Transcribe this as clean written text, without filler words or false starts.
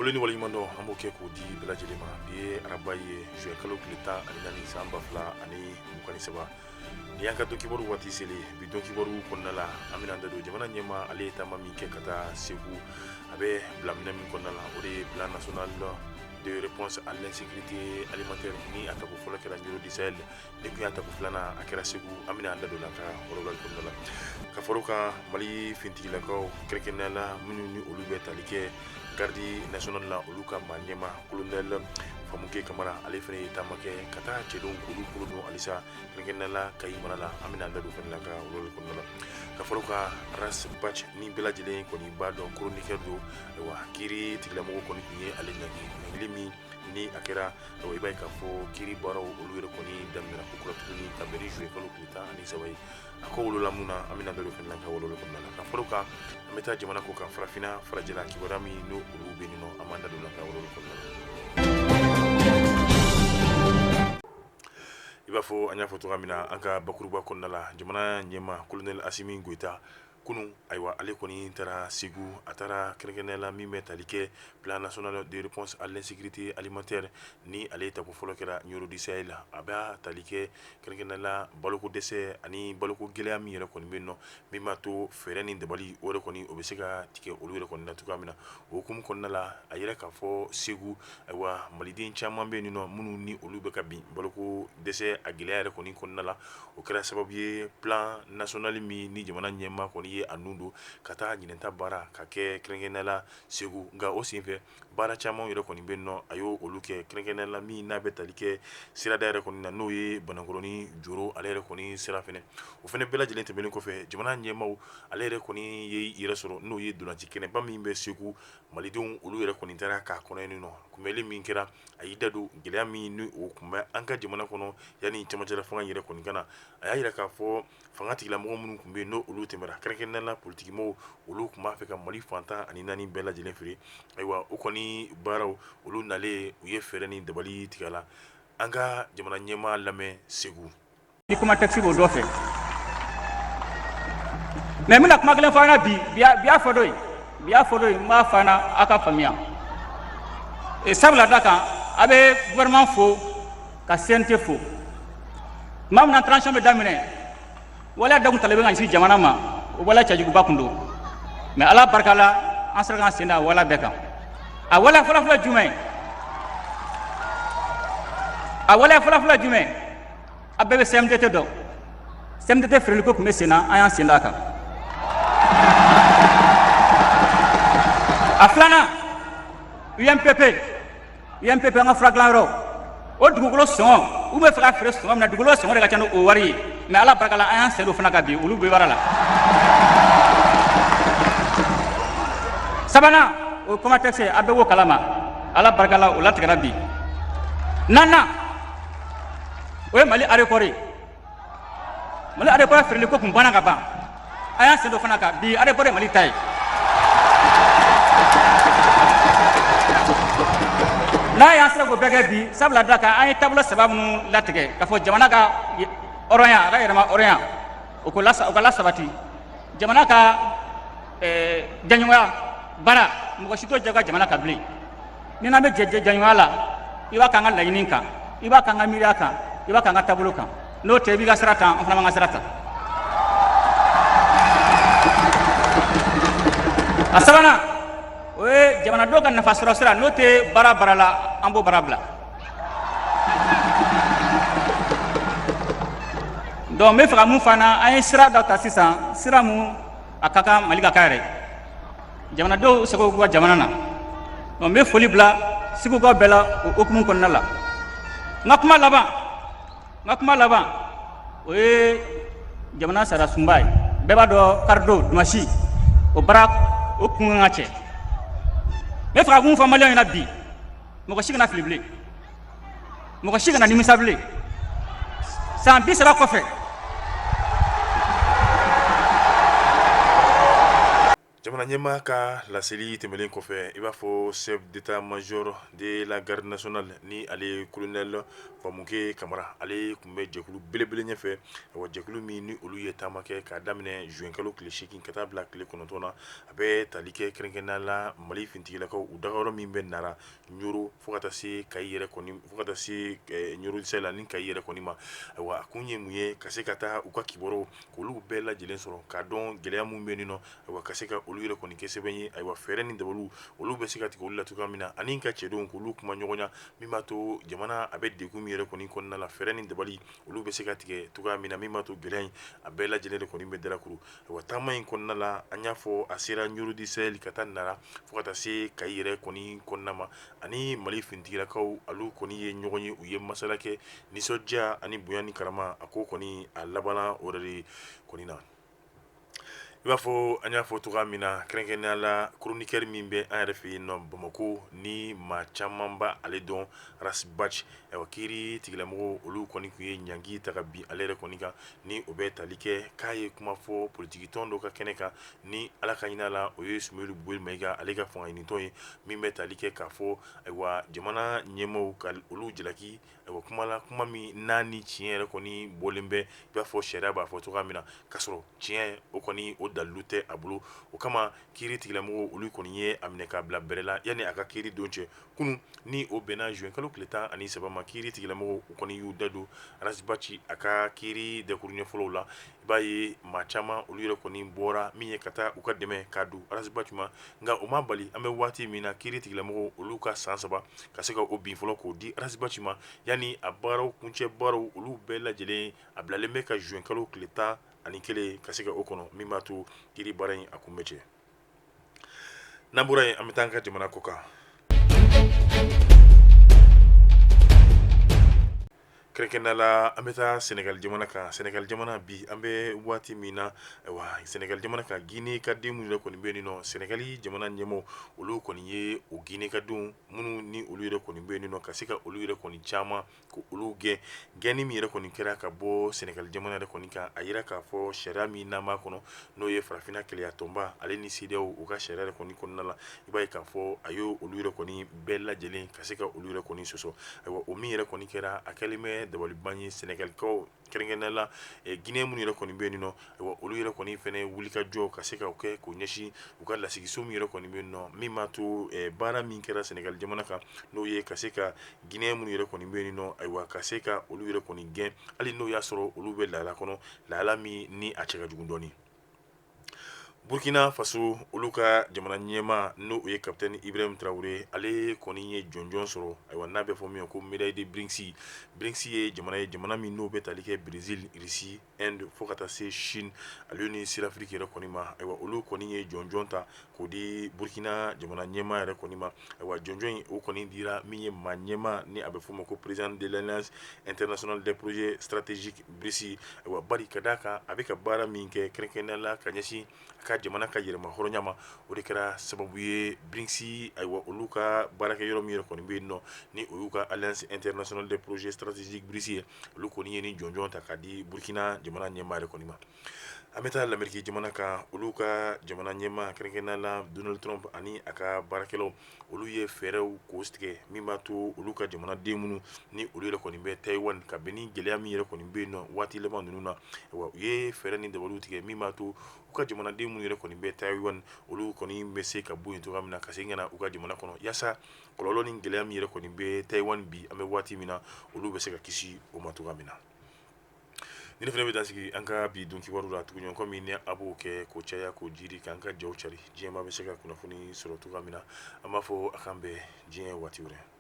Foli ni waleɲumandɔn an b'o kɛ k'o di bɛɛ lajɛlen ma. Bi ye araba ye, juin kalo tile 14, san 2023. Ni y'an ka don kibaru waati selen, bi don kibaru kɔnɔna la, an bɛna an da don jamana ɲɛmaa ale ye taama min kɛ ka taa Segu, a bɛ bila minɛ min kɔnɔna la, o de ye plan national de réponse à l'insécurité alimentaire. Ni a tako fɔlɔ kɛra Nioro du Sahel, ni kun y'a tako filanan, a kɛra Segu. An bɛna an da don la ka walawalali kɔnɔna la. Ka fara o kan, Mali finitigilakaw, kɛrɛnkɛrɛnnenya la minnu ni olu bɛ tali kɛ garde nationale la, olu ka maa ɲɛmaa colonel Famuke Kamara, ale fana ye taama kɛ ka taa cɛdenw k'olu kolo don halisa, kɛrɛnkɛrɛnnenya la Kayi mara la. An bɛna an da don fana la ka walawalali kɔnɔna la. Ka fara o kan, Ras Bath, ni bɛɛ lajɛlen kɔni b'a dɔn, chroniqueur don. Ayiwa, kiiri tigilamɔgɔw kɔni tun ye ale ɲangi, ɲangili min ni a kɛra, ayiwa, i b'a ye k'a fɔ kiiri baaraw olu yɛrɛ kɔni daminɛna ko kura tuguni ka bɛn ni juin kalo tile 13 ye. A ko wolola mun na, an bɛna da don fana la ka walawalali kɔnɔna la. Ka fara o kan, an bɛ taa jamana kɔ kan, farafinna, farajɛla, kibaruya min n'o olu bɛ yen nɔ, an b'an da don la ka walawalali kɔnɔna la. I b'a fɔ an y'a fɔ cogoya min na an ka bakuruba kɔnɔna la, jamana ɲɛmaa colonel Asimi Goyita, kunun, ayiwa, ale kɔni taara Segu. A taara kɛrɛnkɛrɛnnenya la min bɛ tali kɛ plan national de réponse à l'insécurité alimentaire, ni ale tako fɔlɔ kɛra Nioro du Sahel la. A b'a tali kɛ kɛrɛnkɛrɛnnenya la baloko dɛsɛ ani baloko gɛlɛya min yɛrɛ kɔni bɛ yen nɔ, min b'a to fɛɛrɛ ni dabali o yɛrɛ kɔni o bɛ se ka tigɛ olu yɛrɛ kɔni na cogoya min na. O hukumu kɔnɔna la, a yira k'a fɔ Segu, ayiwa, maliden caman bɛ yen nɔ minnu ni olu bɛ ka bin baloko dɛsɛ a gɛlɛya yɛrɛ kɔni kɔnɔna la. O kɛra sababu ye plan national min ni jamana ɲɛmaa kɔni ye a nun don ka taa ɲinɛnta baara ka kɛ kɛrɛnkɛrɛnnenya la Segu. Nka o senfɛ, baara caman yɛrɛ kɔni bɛ nɔ, a y'o olu kɛ, kɛrɛnkɛrɛnnenya la min n'a bɛ tali kɛ sirada yɛrɛ kɔni na, n'o ye Banankɔrɔni Joro ale yɛrɛ kɔni sira fɛnɛ. O fɛnɛ bɛɛ lajɛlen tɛmɛnen kɔfɛ, jamana ɲɛmaaw ale yɛrɛ kɔni ye yɛrɛ sɔrɔ, n'o ye ntolanci kɛnɛba min bɛ Segu, malidenw olu yɛrɛ kɔni taara k'a kɔnɔ yen nɔ. Kunbɛnli min kɛra, a y'i da don gɛlɛya min ni o tun bɛ an ka jamana kɔnɔ yanni cɛmancɛla fanga yɛrɛ kɔni ka na. A y'a jira k'a fɔ fanga tigilamɔgɔ minnu tun bɛ yen, n'o olu tɛmɛra, kɛrɛnkɛrɛnnenya la politikimɔgɔw, olu tun b'a fɛ ka Mali fan 14 bɛɛ lajɛlen feere. Ayiwa, o kɔni baaraw olu nalen, u ye fɛɛrɛ ni dabali tigɛ la. An ka jamana ɲɛmaa lamɛn Segu. Ni Comatex b'o dɔ fɛ, mais n bɛna kuma kelen fɔ an na bi. Bi y'a fɔ dɔ ye, bi y'a fɔ dɔ ye, n b'a fɔ an na aw ka faamuya. Sabula da kan, a bɛ gouvernement fo ka CNT fo. Tuma min na transition bɛ daminɛ, waleya dɔ tun talen bɛ ka ɲɛsin jamana ma, o waleya cɛjuguba tun don. Mais Ala barika la, an sera k'an sen da a waleya bɛɛ kan. A waleya fɔlɔfɔlɔ jumɛn ye? A waleya fɔlɔfɔlɔ jumɛn? A bɛɛ bɛ CMDT dɔn. CMDT feereliko tun bɛ sen na, an y'an sen da a kan. A filanan, UMPP. UMPP, an ka fura dilanyɔrɔ, o dugukolo sɔngɔ, u bɛ fɛ ka feere sɔngɔ min na, dugukolo sɔngɔ de ka ca ni o wari ye. Mais Ala barika la, an y'an sen don fana ka bi olu bɛ baara la. Sabanan, o ye Comatex ye, a bɛɛ b'o kalama. Ala barika la, o latigɛra bi. Naaninan, o ye Mali aéroport ye. Mali aéroport feereli ko tun banna ka ban, an y'an sen don fana kan. Bi aéroport ye Mali ta ye. N'a y'an sera k'o bɛɛ kɛ bi, sabula da kan, an ye taabolo saba minnu latigɛ k'a fɔ jamana ka hɔrɔnya, a ka yɛrɛma hɔrɔnya, o ko o ka lasabati, jamana ka jɛɲɔgɔnya baara, mɔgɔ si t'o jagoya jamana kan bilen. Ni n'an bɛ jɛ jɛɲɔgɔnya la, i b'a k'an ka laɲini kan, i b'a k'an ka miiriya kan, i b'a k'an ka taabolo kan. N'o tɛ, i b'i ka sira ta, an fana b'an ka sira ta. A sabanan, o ye jamanadenw ka nafa sɔrɔ sira, n'o tɛ baara baara la, an b'o baara bila. Donc n bɛ fɛ ka mun fana, an ye sira dɔ ta sisan, sira mun a ka kan Mali ka k'a yɛrɛ ye, jamanadenw sago k'u ka jamana na. Donc n bɛ foli bila Segukaw bɛɛ la o hukumu kɔnɔna la. N ka kuma laban, o ye jamana sariya sunba ye. Bɛɛ b'a dɔn, karidon dimasi, o baara o kun kan ka cɛ. N bɛ fɛ ka mun fɔ maliyɛnw ɲɛna bi, mɔgɔ si kana fili bilen, mɔgɔ si kana nimisa bilen. San 30 kɔfɛ. Jamana ɲɛmaa ka laseli tɛmɛnen kɔfɛ, i b'a fɔ chef d'état-major de la garde nationale ni ale ye colonel Famuke Kamara, ale tun bɛ jɛkulu belebele ɲɛfɛ. Ayiwa, jɛkulu min ni olu ye taama kɛ k'a daminɛ juin kalo tile 8 ka taa bila tile 9 na, a bɛ tali kɛ kɛrɛnkɛrɛnnenya la Mali finitigilakaw u dagayɔrɔ min bɛ Nara, Ɲoro, fo ka taa se Kayi yɛrɛ kɔni, fo ka taa se Ɲoro la ni Kayi yɛrɛ kɔni ma. Ayiwa, a kun ye mun ye? Ka se ka taa u ka kibaruyaw k'olu bɛɛ lajɛlen sɔrɔ, k'a dɔn gɛlɛya min bɛ yen nɔ. Ayiwa, ka se ka olu yɛrɛ kɔni kɛ sɛbɛn ye. Ayiwa, fɛɛrɛ ni dabaliw olu bɛ se ka tigɛ olu la cogoya min na, ani ka cɛdenw k'olu kuma ɲɔgɔnya, min b'a to jamana a bɛ degun min yɛrɛ kɔni kɔnɔna la, fɛɛrɛ ni dabali olu bɛ se ka tigɛ cogoya min na, min b'a to gɛlɛya in a bɛɛ lajɛlen de kɔni bɛ dalakuru. Ayiwa, taama in kɔnɔna la, an y'a fɔ a sera Ɲoro du Sahel ka taa Nara fo ka taa se Kayi yɛrɛ kɔni kɔnɔna ma. Ani Mali finitigilakaw olu kɔni ye ɲɔgɔn ye, u ye masala kɛ nisɔndiya ani bonya ni karama. A ko kɔni a labanna o yɛrɛ de kɔni na. I b'a fɔ an y'a fɔ cogoya min na, kɛrɛnkɛrɛnnenya la chroniqueur min bɛ an yɛrɛ fɛ yen nɔ Bamakɔ, ni maa caman b'a ale dɔn, Ras Bath. Ayiwa, kiiri tigilamɔgɔw olu kɔni tun ye ɲangi ta ka bin ale yɛrɛ kɔni kan, ni o bɛ tali kɛ k'a ye kuma fɔ politikitɔn dɔ ka kɛnɛ kan, ni Ala ka hinɛ la o ye Soumeylou Boubèye Maïga ale ka fanga ɲinitɔn ye, min bɛ tali kɛ k'a fɔ ayiwa jamana ɲɛmaaw ka olu jalaki. Ayiwa, kuma la, kuma min n'a ni tiɲɛ yɛrɛ kɔni bɔlen bɛ, i b'a fɔ sariya b'a fɔ cogoya min na, k'a sɔrɔ tiɲɛ o kɔni o dalilu tɛ a bolo. O kama kiiri tigilamɔgɔw olu kɔni ye a minɛ k'a bila bɛrɛ la yanni a ka kiiri don cɛ. Kunun, ni o bɛnna juin kalo tile 13 ma, kiiri tigilamɔgɔw u kɔni y'u da don Ras Bath a ka kiiri dakuruɲɛ fɔlɔw la. I b'a ye maa caman olu yɛrɛ kɔni bɔra min ye ka taa u ka dɛmɛ k'a don Ras Bath ma, nka o ma bali an bɛ waati min na kiiri tigilamɔgɔw olu ka san 3 ka se ka o bin fɔlɔ k'o di Ras Bath ma, yanni a baaraw kuncɛ baaraw olu bɛɛ lajɛlen a bilalen bɛ ka juin kalo tile 11 ka se ka o kɔnɔ, min b'a to kiiri baara in a kun bɛ cɛ. N'an bɔra yen, an bɛ taa an ka jamana kɔ kan. Kɛrɛnkɛrɛnnenya la, an bɛ taa Sénégal jamana kan. Sénégal jamana bi, an bɛ waati min na, ayiwa, Sénégal jamana kan, Guinée ka den minnu yɛrɛ kɔni bɛ yen nɔ, Sénégal jamana ɲɛmaaw olu kɔni ye o Guinée ka denw minnu ni olu yɛrɛ kɔni bɛ yen nɔ, ka se ka olu yɛrɛ kɔni caman ko olu gɛn. Gɛnni min yɛrɛ kɔni kɛra ka bɔ Sénégal jamana yɛrɛ kɔni kan, a yira k'a fɔ sariya min n'an b'a kɔnɔ, n'o ye farafinna kelenya tɔnba ale ni CEDEAO u ka sariya yɛrɛ kɔni kɔnɔna la, i b'a ye k'a fɔ a ye olu yɛrɛ kɔni bɛɛ lajɛlen ka se ka olu yɛrɛ kɔni sɔsɔ. Ayiwa, o min yɛrɛ kɔni kɛra, a kɛlen bɛ dabaliban ye Sénégalikaw, kɛrɛnkɛrɛnnenya la Guinée minnu yɛrɛ kɔni bɛ yen nɔ. Ayiwa, olu yɛrɛ kɔni fɛnɛ wuli ka jɔ ka se ka kɛ k'o ɲɛsin u ka lasigiso min yɛrɛ kɔni bɛ yen nɔ, min b'a to baara min kɛra Sénégal jamana kan, n'o ye ka se ka Guinée minnu yɛrɛ kɔni bɛ yen nɔ, ayiwa, ka se ka olu yɛrɛ kɔni gɛn, hali n'o y'a sɔrɔ olu bɛ lahala kɔnɔ, lahala min ni a cɛ ka jugu dɔɔnin. Burkina Faso olu ka jamana ɲɛmaa, n'o ye capitaine Ibrahim Traoré, ale kɔni ye jɔnjɔn sɔrɔ, ayiwa, n'a bɛ fɔ min ma ko médaille de BRICS. BRICS ye jamana ye, jamana min n'o bɛ tali kɛ Brésil, Russie, Inde, fo ka taa se Chine ale ni Sud-Afrique yɛrɛ kɔni ma. Ayiwa, olu kɔni ye jɔnjɔn ta k'o di Burkina jamana ɲɛmaa yɛrɛ kɔni ma. Ayiwa, jɔnjɔn in o kɔni dira min ye maa ɲɛmaa ni a bɛ f'o ma ko président de l'Alliance internationale des projets stratégiques BRICS. Ayiwa, bari ka d'a kan a bɛ ka baara min kɛ kɛrɛnkɛrɛnnenya la ka ɲɛsin a ka jamana ka yɛrɛma hɔrɔnya ma, o de kɛra sababu ye BRICS, ayiwa, olu ka baarakɛ yɔrɔ min yɛrɛ kɔni bɛ yen nɔ, ni o y'u ka Alliance internationale des projets stratégiques BRICS ye, olu kɔni ye ni jɔnjɔn ta k'a di Burkina jamana ɲɛmaa yɛrɛ kɔni ma. An bɛ taa Lameriki jamana kan. Olu ka jamana ɲɛmaa, kɛrɛnkɛrɛnnenya la Donald Trump ani a ka baarakɛlaw, olu ye fɛɛrɛw k'o tigɛ min b'a to olu ka jamanaden minnu ni olu yɛrɛ kɔni bɛ Taïwan, ka bɛn ni gɛlɛya min yɛrɛ kɔni bɛ yen nɔ waati laban ninnu na, u ye fɛɛrɛ ni dabaliw tigɛ min b'a to u ka jamanaden minnu yɛrɛ kɔni bɛ Taïwan, olu kɔni bɛ se ka bɔ yen cogoya min na ka segin ka na u ka jamana kɔnɔ, yaasa kɔlɔlɔ ni gɛlɛya min yɛrɛ kɔni bɛ Taïwan bi an bɛ waati min na, olu bɛ se ka kisi o ma cogoya min na. Ni fana bɛ dan sigi an ka bi don kibaru la. Tuguɲɔgɔn min ni a b'o kɛ k'o caya k'o jiri k'an ka jaw cari, diɲɛmaa bɛ se ka kunnafoni sɔrɔ cogoya min na, an b'a fɔ a k'an bɛn diɲɛ waati wɛrɛ.